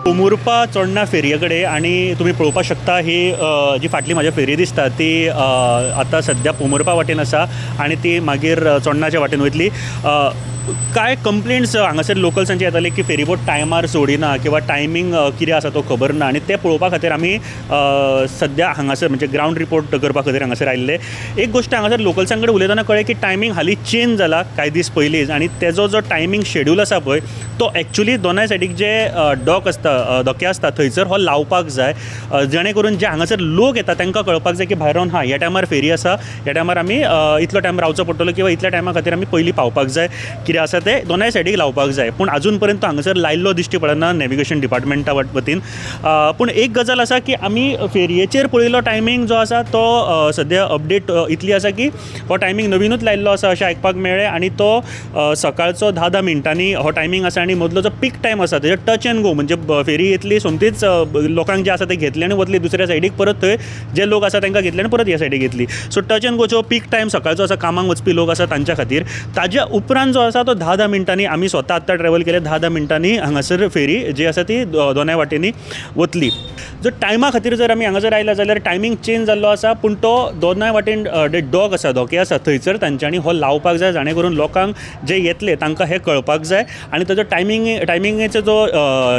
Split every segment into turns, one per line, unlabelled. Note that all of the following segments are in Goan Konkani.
पोमुर्पा चोडणा फेरये कडेन आनी तुमी पळोवपाक शकता ही जी फाटली म्हाज्या फेरी दिसता ती आतां सद्या पोमुर्पा वाटेन आसा आनी ती मागीर चोडणाच्या वाटेन वयतली. कांय कंप्लेंट्स हांगासर लोकल्सांचे येताले की फेरीबोट टायमार सोडिना किंवा टायमींग कितें आसा तो खबर ना आनी तें पळोवपा खातीर आमी सद्या हांगासर म्हणजे ग्रावंड रिपोर्ट करपा खातीर हांगासर आयिल्ले. एक गोश्ट हांगासर लोकल्सां कडेन उलयतना कळ्ळें की टायमींग हालीं चेंज जाला कांय दीस पयलींच आनी तेजो जो टायमींग शेड्यूल आसा पळय तो एक्चुली दोनाय सायडीक जे डॉक आसता धोके आसता थंयसर हो लावपाक जाय, जेणे करून जे हांगासर लोक येता तांकां कळपाक जाय की भायर रावन हां ह्या टायमार फेरी आसा, ह्या टायमार आमी इतलो टायम रावचो पडटलो किंवा इतल्या टायमा खातीर आमी पयलीं पावपाक जाय, कितें आसा तें दोनाय सायडीक लावपाक जाय. पूण अजून पर्यंत हांगासर लायिल्लो दिश्टी पडना नॅविगेशन डिपार्टमेंटा वतीन. पूण एक गजाल आसा की आमी फेरयेचेर पळयलो टायमींग जो आसा तो सद्या अपडेट इतली आसा की हो टायमींग नवीनूच लायिल्लो आसा अशें आयकपाक मेळ्ळें आनी तो सकाळचो 10-10 मिनटांनी हो टायमींग आसा आनी मदलो जो पीक टायम आसा तेजे टच एंड गो म्हणजे फेरी येतली सोमतीच लोकांक जे आसा ते घेतले आनी वतली दुसऱ्या सायडीक, परत थंय जे लोक आसा तांकां घेतले आनी परत ह्या सायडीक घेतली. सो टच एंड गोचो पीक टायम सकाळचो आसा, कामाक वचपी लोक आसा तांच्या खातीर. ताज्या उपरांत जो आसा तो 10-10 मिनटांनी आमी स्वता आत्तां ट्रॅवल केले 10-10 मिनटांनी हांगासर फेरी जी आसा ती दोनाय वाटेंनी वतली. जर टायमा खातीर जर आमी हांगासर आयला जाल्यार टायमींग चेंज जाल्लो आसा पूण तो दोनाय वाटेन डॉक आसा धोके आसा थंयसर तांच्यांनी हो लावपाक जाय, जाणे करून लोकांक जे येतले तांकां हें कळपाक जाय. आनी ताजो टायमिंगेचो जो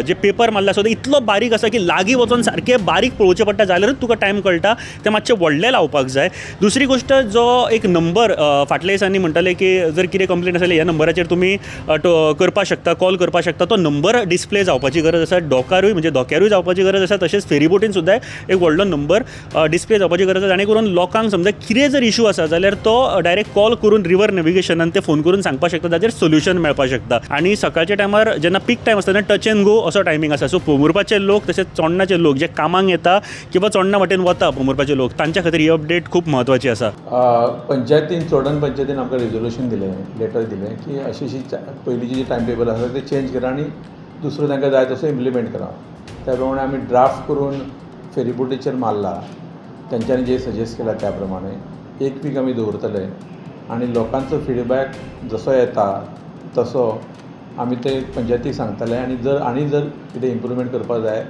जे पेपर मारला आसा तो इतलो बारीक आसा की लागीं वचोन सारकें बारीक पळोवचें पडटा जाल्यारूच तुका टायम कळटा, तें मातशें व्हडलें लावपाक जाय. दुसरी गोश्ट जो एक नंबर फाटल्या दिसांनी म्हणटाले की जर कितें कंप्लेन आसा जाल्यार ह्या नंबराचेर तुमी करपाक शकता, कॉल करपाक शकता, तो नंबर डिस्प्ले जावपाची गरज आसा, डॉकारूय म्हणजे धोक्यारूय जावपाची गरज आसा, तशेंच फेरीबोटीन सुद्दां एक व्हडलो नंबर डिस्प्ले जावपाची गरज आसा, जाणे करून लोकांक समजा कितें जर इशू आसा जाल्यार तो डायरेक्ट कॉल करून रिवर नॅविगेशनान ते फोन करून सांगपाक शकता, ताचेर सोल्युशन मेळपाक शकता. आनी सकाळच्या टायमार जेन्ना पीक टायम आसता तेन्ना टच एंड गो असो टायमींग आसा. सो पोमुर्पाचे लोक तशेंच चोडणाचे लोक जे कामाक येता किंवा चोडणा वाटेन वता पोमुर्पाचे लोक तांच्या खातीर ही अपडेट खूब म्हत्वाची आसा.
पंचायतीन चोडण पंचायतीन आमकां रेजोल्युशन दिलें, लेटर दिलें की अशी अशी पयलींची जी टायम टेबल आसा ते चेंज करा आनी दुसरो तांकां जाय तसो इम्प्लिमेंट करा. त्या प्रमाणे आमी ड्राफ्ट करून फेरीबोटीचेर मारला, तेंच्यांनी जे सजेस्ट केला त्या प्रमाणे एक वीक आमी दवरतले आनी लोकांचो फिडबॅक जसो येता तसो आमी ते पंचायतीक सांगतले आनी जर आनी जर कितें इम्प्रुवमेंट करपाक जाय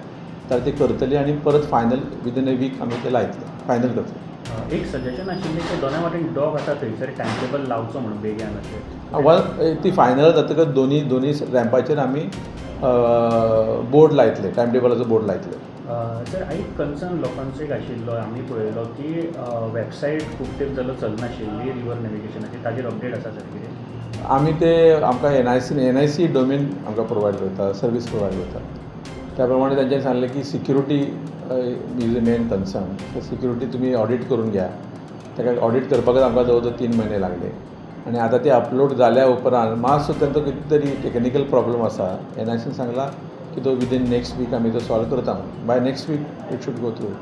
जाल्यार ते करतली आनी परत फायनल विदीन अ वीक आमी ते लायतले, फायनल करतले.
एक सजेशन आशिल्लें की दोनाय वाटेन डॉक आसा थंयसर टायम टेबल लावचो म्हणून बेगीन अशें.
वन ती फायनल जातकच दोनी दोनी रॅम्पाचेर आमी बोर्ड लायतले, टायम टेबलाचो बोर्ड लायतले.
सर एक कन्सर्न लोकांचो एक आशिल्लो आमी पळयलो की वेबसायट खूब तेंप जालो चलनाशिल्ली रिवर नॅविगेशनाची, ताजेर अपडेट आसा सर कितें?
आमी ते आमकां एनआयसी डोमेन आमकां प्रोवायड करता, सर्वीस प्रोवायड करता. त्या प्रमाणे तांच्यांनी सांगलें की security is a main concern, so security तुमी ऑडीट करून घ्या. ताका ऑडीट करपाकच आमकां जवळ जवळ 3 म्हयने लागले आनी आतां ते अपलोड जाल्या उपरांत मातसो तांचो कितें तरी टेक्निकल प्रॉब्लम आसा. एनआयसीन सांगलां की तो विदीन नेक्स्ट वीक आमी तो सॉल्व करता, by next week it should go through.